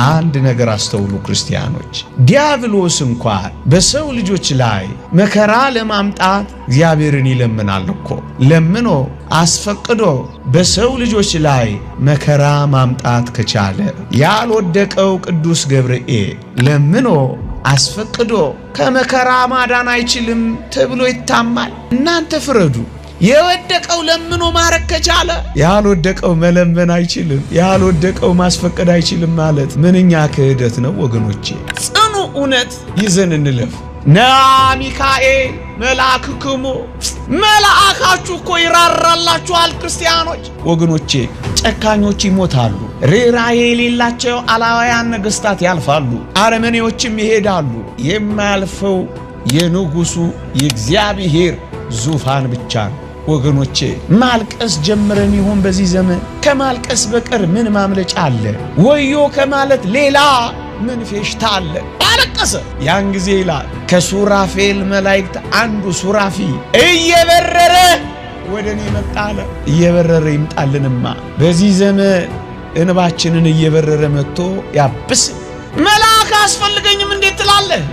አንድ ነገር አስተውሉ ክርስቲያኖች፣ ዲያብሎስ እንኳን በሰው ልጆች ላይ መከራ ለማምጣት እግዚአብሔርን ይለምናል እኮ። ለምኖ አስፈቅዶ በሰው ልጆች ላይ መከራ ማምጣት ከቻለ ያልወደቀው ቅዱስ ገብርኤል ለምኖ አስፈቅዶ ከመከራ ማዳን አይችልም ተብሎ ይታማል። እናንተ ፍረዱ። የወደቀው ለምኖ ማረክ ከቻለ ያልወደቀው መለመን አይችልም፣ ያልወደቀው ማስፈቀድ አይችልም ማለት ምንኛ ክህደት ነው ወገኖቼ። ጽኑ እውነት ይዘን እንለፍ። ና ሚካኤል መልአክክሙ፣ መልአካችሁ እኮ ይራራላችኋል ክርስቲያኖች ወገኖቼ። ጨካኞች ይሞታሉ፣ ርኅራኄ የሌላቸው አላውያን ነገሥታት ያልፋሉ፣ አረመኔዎችም ይሄዳሉ። የማያልፈው የንጉሡ የእግዚአብሔር ዙፋን ብቻ ነው። ወገኖቼ ማልቀስ ጀምረን ይሆን በዚህ ዘመን? ከማልቀስ በቀር ምን ማምለጫ አለ? ወዮ ከማለት ሌላ ምን ፌሽታ አለ? አለቀሰ። ያን ጊዜ ይላል ከሱራፌል መላእክት አንዱ ሱራፊ እየበረረ ወደ እኔ መጣ አለ። እየበረረ ይምጣልንማ። በዚህ ዘመን እንባችንን እየበረረ መጥቶ ያብስ። መልአክ አያስፈልገኝም እንዴት ትላለህ?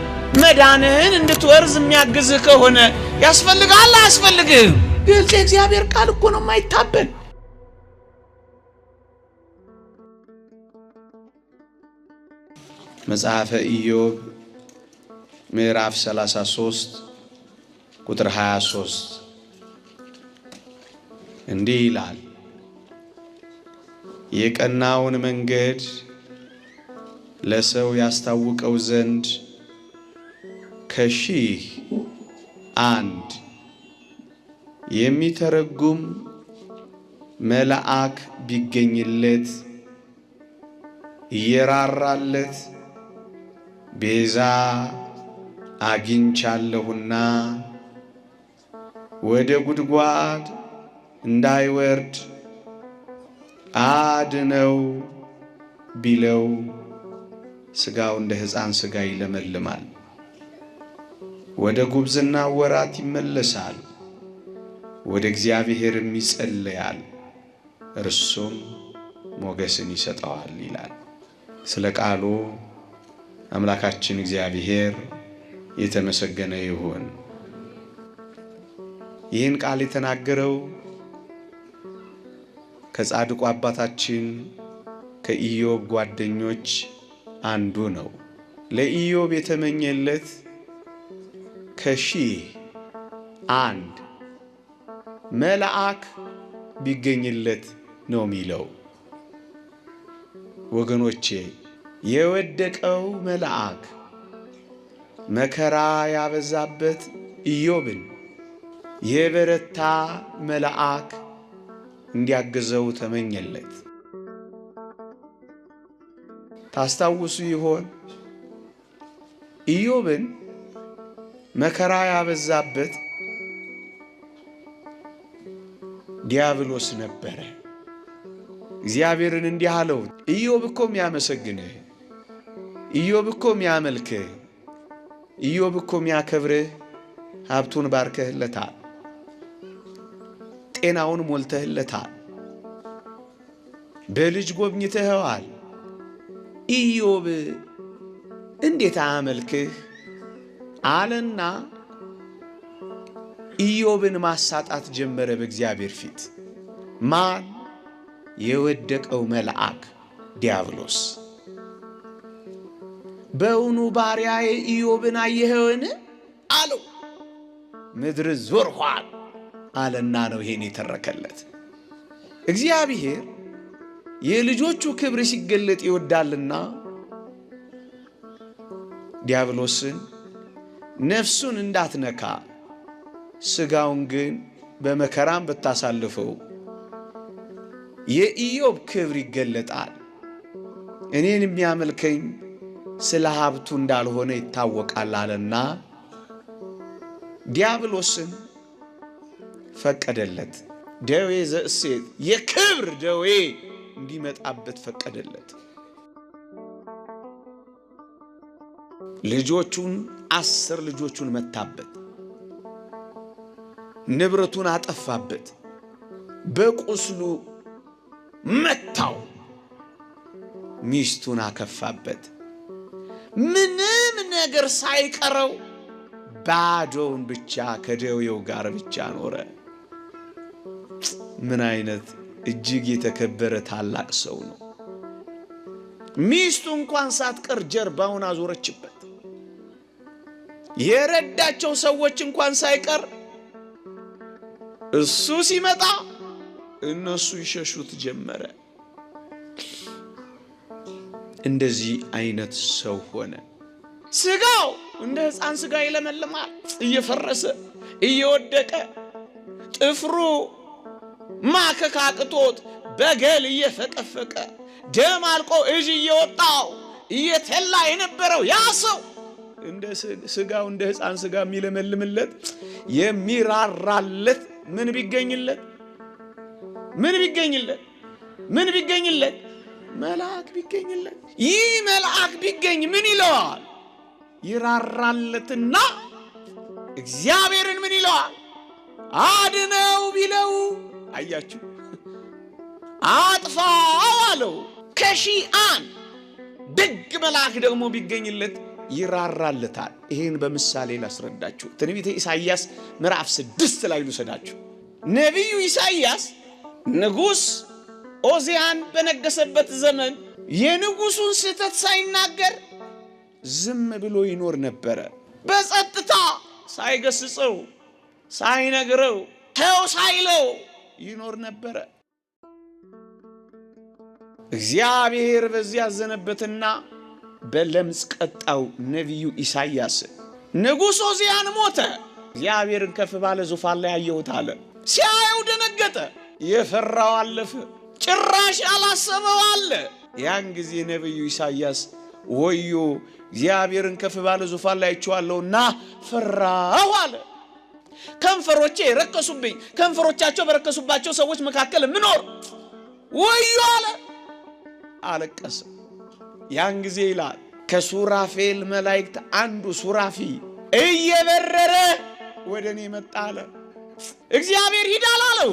መዳንህን እንድትወርዝ የሚያግዝህ ከሆነ ያስፈልግሃል አያስፈልግህም? ግልጽ የእግዚአብሔር ቃል እኮ ነው የማይታበል። መጽሐፈ ኢዮብ ምዕራፍ 33 ቁጥር 23 እንዲህ ይላል፣ የቀናውን መንገድ ለሰው ያስታውቀው ዘንድ ከሺህ አንድ የሚተረጉም መልአክ ቢገኝለት እየራራለት ቤዛ አግኝቻለሁና ወደ ጉድጓድ እንዳይወርድ አድነው ቢለው ሥጋው እንደ ሕፃን ሥጋ ይለመልማል፣ ወደ ጉብዝና ወራት ይመለሳል፣ ወደ እግዚአብሔርም ይጸለያል፣ እርሱም ሞገስን ይሰጠዋል ይላል። ስለ ቃሉ አምላካችን እግዚአብሔር የተመሰገነ ይሁን። ይህን ቃል የተናገረው ከጻድቁ አባታችን ከኢዮብ ጓደኞች አንዱ ነው። ለኢዮብ የተመኘለት ከሺህ አንድ መልአክ ቢገኝለት ነው የሚለው። ወገኖቼ የወደቀው መልአክ መከራ ያበዛበት ኢዮብን የበረታ መልአክ እንዲያግዘው ተመኘለት። ታስታውሱ ይሆን? ኢዮብን መከራ ያበዛበት ዲያብሎስ ነበረ። እግዚአብሔርን እንዲህ አለው፣ ኢዮብ እኮ የሚያመሰግንህ፣ ኢዮብ እኮ የሚያመልክህ፣ ኢዮብ እኮ የሚያከብርህ ሀብቱን ባርከህለታል፣ ጤናውን ሞልተህለታል፣ በልጅ ጎብኝተኸዋል። ኢዮብ እንዴት አያመልክህ አለና ኢዮብን ማሳጣት ጀመረ በእግዚአብሔር ፊት። ማን? የወደቀው መልአክ ዲያብሎስ። በውኑ ባሪያዬ ኢዮብን አየኸውን አለው። ምድር ዞርኋል አለና ነው ይሄን የተረከለት። እግዚአብሔር የልጆቹ ክብር ሲገለጥ ይወዳልና ዲያብሎስን ነፍሱን እንዳትነካ ሥጋውን ግን በመከራም ብታሳልፈው የኢዮብ ክብር ይገለጣል። እኔን የሚያመልከኝ ስለ ሀብቱ እንዳልሆነ ይታወቃል አለና ዲያብሎስን ፈቀደለት። ደዌ ዘእሴት የክብር ደዌ እንዲመጣበት ፈቀደለት። ልጆቹን 10 ልጆቹን መታበት፣ ንብረቱን አጠፋበት፣ በቁስሉ መታው። ሚስቱን አከፋበት። ምንም ነገር ሳይቀረው ባዶውን ብቻ ከደዌው ጋር ብቻ ኖረ። ምን አይነት እጅግ የተከበረ ታላቅ ሰው ነው! ሚስቱ እንኳን ሳትቀር ጀርባውን አዞረችበት። የረዳቸው ሰዎች እንኳን ሳይቀር እሱ ሲመጣ እነሱ ይሸሹት ጀመረ። እንደዚህ አይነት ሰው ሆነ። ስጋው እንደ ሕፃን ስጋ ይለመልማል፣ እየፈረሰ እየወደቀ፣ ጥፍሩ ማከክ አቅቶት በገል እየፈቀፈቀ፣ ደም አልቆ እጅ እየወጣው እየተላ የነበረው ያ ሰው እንደ ስጋው እንደ ሕፃን ስጋ የሚለመልምለት የሚራራለት ምን ቢገኝለት ምን ቢገኝለት ምን ቢገኝለት መልአክ ቢገኝለት። ይህ መልአክ ቢገኝ ምን ይለዋል? ይራራለትና እግዚአብሔርን ምን ይለዋል? አድነው ቢለው፣ አያችሁ፣ አጥፋው አለው። ከሺህ አንድ ደግ መልአክ ደግሞ ቢገኝለት ይራራለታል። ይህን በምሳሌ ላስረዳችሁ። ትንቢተ ኢሳይያስ ምዕራፍ 6 ላይ ልውሰዳችሁ። ነቢዩ ኢሳይያስ ንጉሥ ኦዚያን በነገሰበት ዘመን የንጉሱን ስህተት ሳይናገር ዝም ብሎ ይኖር ነበረ። በጸጥታ ሳይገስጸው፣ ሳይነግረው፣ ተው ሳይለው ይኖር ነበረ። እግዚአብሔር በዚህ ያዘነበትና በለምጽ ቀጣው ነቢዩ ኢሳይያስ። ንጉሥ ኦዚያን ሞተ። እግዚአብሔርን ከፍ ባለ ዙፋን ላይ አየሁት አለ። ሲያየው ደነገጠ። የፈራው አለፈ። ጭራሽ አላሰበው አለ። ያን ጊዜ ነቢዩ ኢሳይያስ ወዮ እግዚአብሔርን ከፍ ባለ ዙፋን ላይ አይቼዋለሁና ፈራሁ አለ። ከንፈሮቼ ረከሱብኝ፣ ከንፈሮቻቸው በረከሱባቸው ሰዎች መካከል ምኖር ወዮ አለ። አለቀሰ። ያን ጊዜ ይላል ከሱራፌል መላእክት አንዱ ሱራፊ እየበረረ ወደ እኔ መጣ አለ። እግዚአብሔር ሂድ አላለው።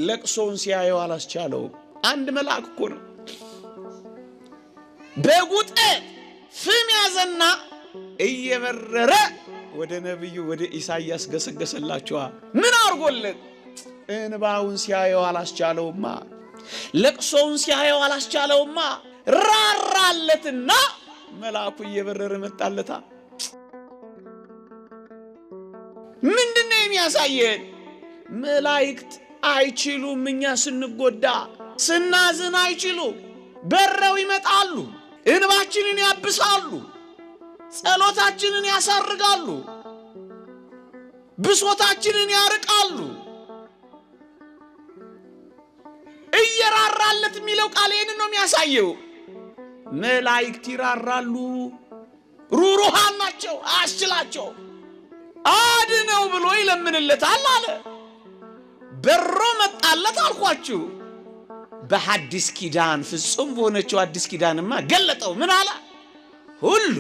ለቅሶውን ሲያየው አላስቻለውም። አንድ መልአክ እኮ ነው። በጉጠት ፍም ያዘና እየበረረ ወደ ነቢዩ ወደ ኢሳይያስ ገሰገሰላቸዋል። ምን አድርጎለት? እንባውን ሲያየው አላስቻለውማ። ለቅሶውን ሲያየው አላስቻለውማ። ራራለትና መልአኩ እየበረረ መጣለታ። ምንድነው የሚያሳየን? መላእክት አይችሉም። እኛ ስንጎዳ ስናዝን አይችሉም። በረው ይመጣሉ፣ እንባችንን ያብሳሉ፣ ጸሎታችንን ያሳርጋሉ፣ ብሶታችንን ያርቃሉ። እየራራለት የሚለው ቃል ይህንን ነው የሚያሳየው። መላእክት ይራራሉ፣ ሩሩሃን ናቸው፣ አያስችላቸው። አድነው ብሎ ይለምንለታል አለ። በሮ መጣለት አልኳችሁ። በሐዲስ ኪዳን ፍጹም በሆነችው አዲስ ኪዳንማ ገለጠው። ምን አለ? ሁሉ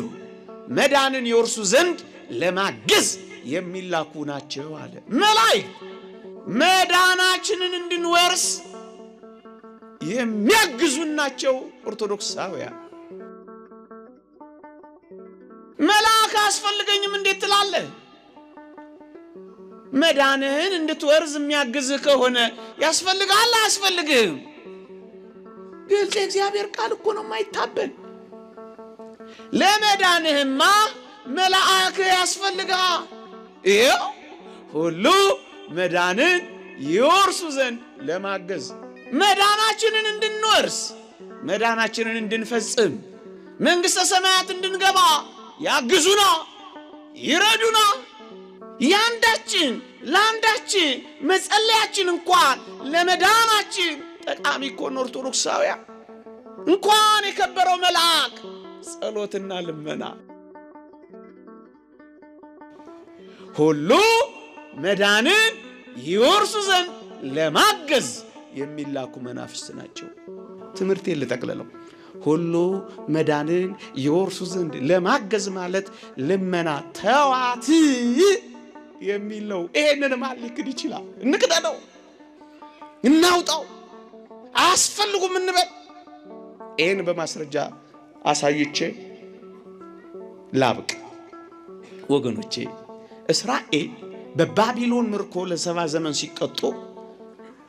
መዳንን ይወርሱ ዘንድ ለማገዝ የሚላኩ ናቸው አለ። መላእክት መዳናችንን እንድንወርስ የሚያግዙን ናቸው። ኦርቶዶክሳውያን መልአክ አያስፈልገኝም እንዴት ትላለህ? መዳንህን እንድትወርስ የሚያግዝህ ከሆነ ያስፈልግሃል አያስፈልግህም? ግልጽ የእግዚአብሔር ቃል እኮ ነው የማይታበል። ለመዳንህማ መልአክ ያስፈልግሃል። ይኸው ሁሉ መዳንን ይወርሱ ዘንድ ለማገዝ መዳናችንን እንድንወርስ፣ መዳናችንን እንድንፈጽም፣ መንግሥተ ሰማያት እንድንገባ ያግዙና ይረዱና። ያንዳችን ለአንዳችን መጸለያችን እንኳን ለመዳናችን ጠቃሚ እኮ ነው። ኦርቶዶክሳውያን እንኳን የከበረው መልአክ ጸሎትና ልመና ሁሉ መዳንን ይወርሱ ዘንድ ለማገዝ የሚላኩ መናፍስት ናቸው። ትምህርቴን ልጠቅልለው። ሁሉ መዳንን ይወርሱ ዘንድ ለማገዝ ማለት ልመና ተዋት የሚል ነው። ይሄንን ማን ሊክድ ይችላል? እንቅደለው፣ እናውጣው፣ አያስፈልጉም እንበል። ይህን በማስረጃ አሳይቼ ላብቅ ወገኖቼ። እስራኤል በባቢሎን ምርኮ ለ70 ዘመን ሲቀጡ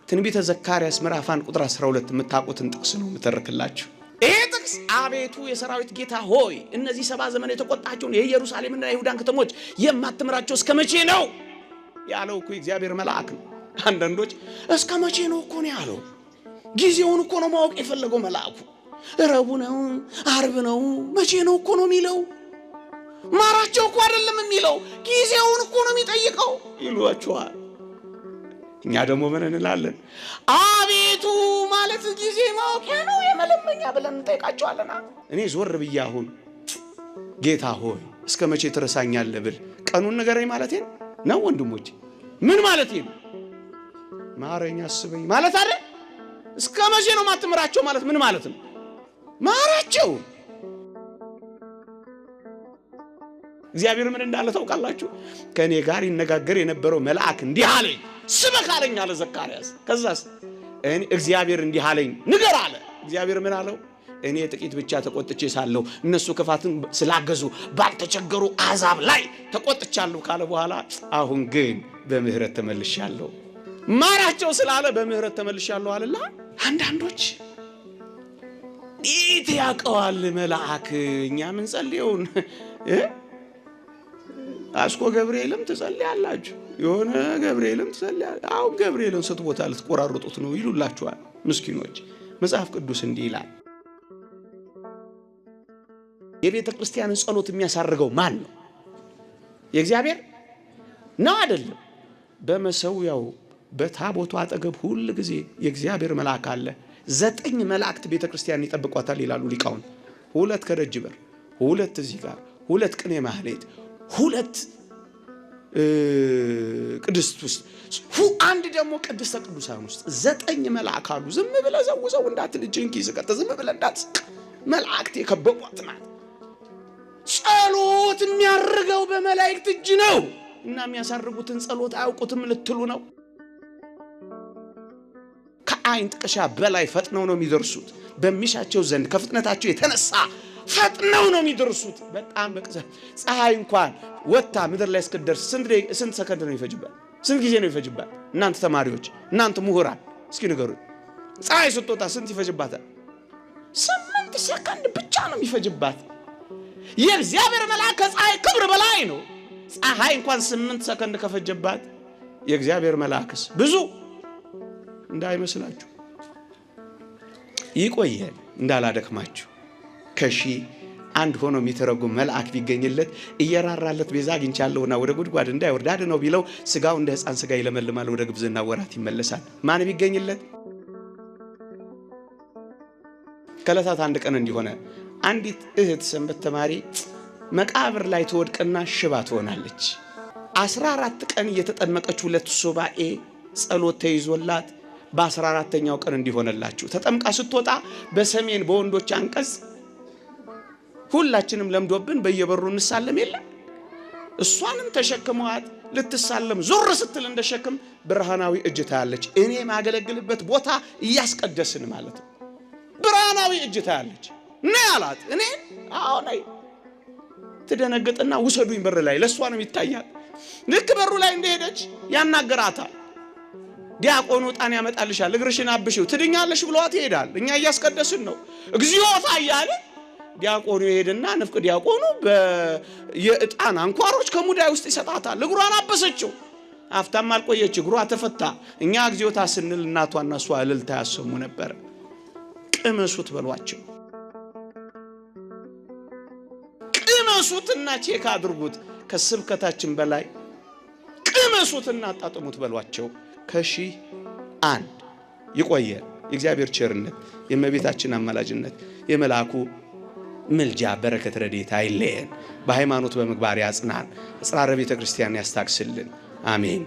ትንቢተ ዘካርያስ ምዕራፍ 1 ቁጥር 12 የምታውቁትን ጥቅስ ነው የምተርክላችሁ። ይሄ ጥቅስ አቤቱ የሰራዊት ጌታ ሆይ እነዚህ 70 ዘመን የተቆጣቸውን የኢየሩሳሌምና የይሁዳን ከተሞች የማትምራቸው እስከ መቼ ነው ያለው እኮ የእግዚአብሔር መልአክ ነው። አንዳንዶች እስከ መቼ ነው እኮ ነው ያለው። ጊዜውን እኮ ነው ማወቅ የፈለገው መልአኩ። ረቡዕ ነው ዓርብ ነው መቼ ነው እኮ ነው የሚለው። ማራቸው እኮ አይደለም የሚለው፣ ጊዜውን እኮ ነው የሚጠይቀው ይሏቸዋል። እኛ ደግሞ ምን እንላለን? አቤቱ ማለት ጊዜ ማወቂያ ነው የመለመኛ ብለን እንጠይቃቸዋለና። እኔ ዞር ብዬ አሁን ጌታ ሆይ እስከ መቼ ትረሳኛለህ ብል ቀኑን ንገረኝ ማለት ነው? ወንድሞቼ ምን ማለት ነው? ማረኝ አስበኝ ማለት አይደል? እስከ መቼ ነው ማትምራቸው ማለት ምን ማለት ነው? ማራቸው። እግዚአብሔር ምን እንዳለ ታውቃላችሁ? ከእኔ ጋር ይነጋገር የነበረው መልአክ እንዲህ አለኝ፣ ስበክ አለኝ አለ ዘካርያስ። ከዛስ እኔ እግዚአብሔር እንዲህ አለኝ ንገር አለ። እግዚአብሔር ምን አለው? እኔ ጥቂት ብቻ ተቆጥቼ ሳለሁ እነሱ ክፋትን ስላገዙ ባልተቸገሩ አሕዛብ ላይ ተቆጥቻለሁ ካለ በኋላ አሁን ግን በምህረት ተመልሻለሁ። ማራቸው ስላለ በምህረት ተመልሻለሁ አለላ። አንዳንዶች እንዴት ያውቀዋል መልአክ? እኛ ምን ጸልየውን አስኮ ገብርኤልም ትጸልያላችሁ፣ የሆነ ገብርኤልም ትጸልያላችሁ። አሁን ገብርኤልን ስትቦታ ልትቆራርጡት ነው ይሉላችኋል ምስኪኖች። መጽሐፍ ቅዱስ እንዲህ ይላል፣ የቤተ ክርስቲያንን ጸሎት የሚያሳርገው ማን ነው? የእግዚአብሔር ነው አይደለም? በመሰዊያው በታቦቱ አጠገብ ሁል ጊዜ የእግዚአብሔር መልአክ አለ። 9 መላእክት ቤተ ክርስቲያንን ይጠብቋታል ይላሉ ሊቃውንት። 2 ከደጅ በር፣ 2 እዚህ ጋር፣ 2 ቅኔ ማህሌት፣ 2 ቅድስት ውስጥ፣ 1 ደግሞ ቅድስተ ቅዱሳን ውስጥ 9 መልአክ አሉ። ዝም ብለህ ዘው ዘው እንዳትል፣ እጅህን ኪስህ ከተህ ዝም ብለህ እንዳትስቅ፣ መላእክት የከበቧት ናት። ጸሎት የሚያርገው በመላእክት እጅ ነው እና የሚያሳርጉትን ጸሎት አያውቁትም ልትሉ ነው? ከአይን ጥቅሻ በላይ ፈጥነው ነው የሚደርሱት። በሚሻቸው ዘንድ ከፍጥነታቸው የተነሳ ፈጥነው ነው የሚደርሱት። በጣም በቅጽበት ፀሐይ እንኳን ወጥታ ምድር ላይ እስክትደርስ ስንት ሰከንድ ነው ይፈጅባት? ስንት ጊዜ ነው ይፈጅባት? እናንተ ተማሪዎች፣ እናንተ ምሁራን እስኪ ንገሩኝ። ፀሐይ ስትወጣ ስንት ይፈጅባታል? 8 ሰከንድ ብቻ ነው የሚፈጅባት። የእግዚአብሔር መልአክ ከፀሐይ ክብር በላይ ነው። ፀሐይ እንኳን 8 ሰከንድ ከፈጀባት የእግዚአብሔር መልአክስ ብዙ እንዳይመስላችሁ። ይቆየን እንዳላደክማችሁ። ከ1001 ሆኖ የሚተረጉም መልአክ ቢገኝለት እየራራለት ቤዛ አግኝቻለሁና ወደ ጉድጓድ እንዳይወርድ አድነው ቢለው ስጋው እንደ ሕፃን ስጋ ይለመልማል፣ ወደ ግብዝና ወራት ይመለሳል። ማን ቢገኝለት? ከዕለታት አንድ ቀን እንዲሆነ አንዲት እህት ሰንበት ተማሪ መቃብር ላይ ትወድቅና ሽባ ትሆናለች። 14 ቀን እየተጠመቀች 2 ሱባኤ ጸሎት ተይዞላት በ14ኛው ቀን እንዲሆነላችሁ ተጠምቃ ስትወጣ በሰሜን በወንዶች አንቀጽ ሁላችንም ለምዶብን በየበሩ እንሳለም የለ እሷንም ተሸክመዋት ልትሳለም ዞር ስትል እንደሸክም ብርሃናዊ እጅ ታያለች። እኔ ማገለግልበት ቦታ እያስቀደስን ማለት ነው። ብርሃናዊ እጅ ታያለች። ነይ አላት። እኔ አዎ ነይ። ትደነግጥና ውሰዱኝ በር ላይ ለሷ ነው ይታያል። ልክ በሩ ላይ እንደሄደች ያናገራታል። ዲያቆኑ ዕጣን ያመጣልሻል፣ እግርሽን አብሽው ትድኛለሽ ብሏት ይሄዳል። እኛ እያስቀደስን ነው። እግዚኦታ እያለ ዲያቆኑ ይሄድና ንፍቅ ዲያቆኑ የዕጣን አንኳሮች ከሙዳይ ውስጥ ይሰጣታል። እግሯን አበሰችው። አፍታም አልቆየች፣ እግሯ ተፈታ። እኛ እግዚኦታ ስንል እናቷና እሷ እልልታ ያሰሙ ነበር። ቅመሱት በሏቸው። ቅመሱትና check አድርጉት። ከስብከታችን በላይ ቅመሱትና አጣጥሙት በሏቸው። ከ1001 ይቆየ። የእግዚአብሔር ቸርነት፣ የእመቤታችን አማላጅነት፣ የመልአኩ ምልጃ በረከት ረድኤት አይለየን። በሃይማኖት በምግባር ያጽናን። አጽራረ ቤተ ክርስቲያን ያስታግስልን። አሜን።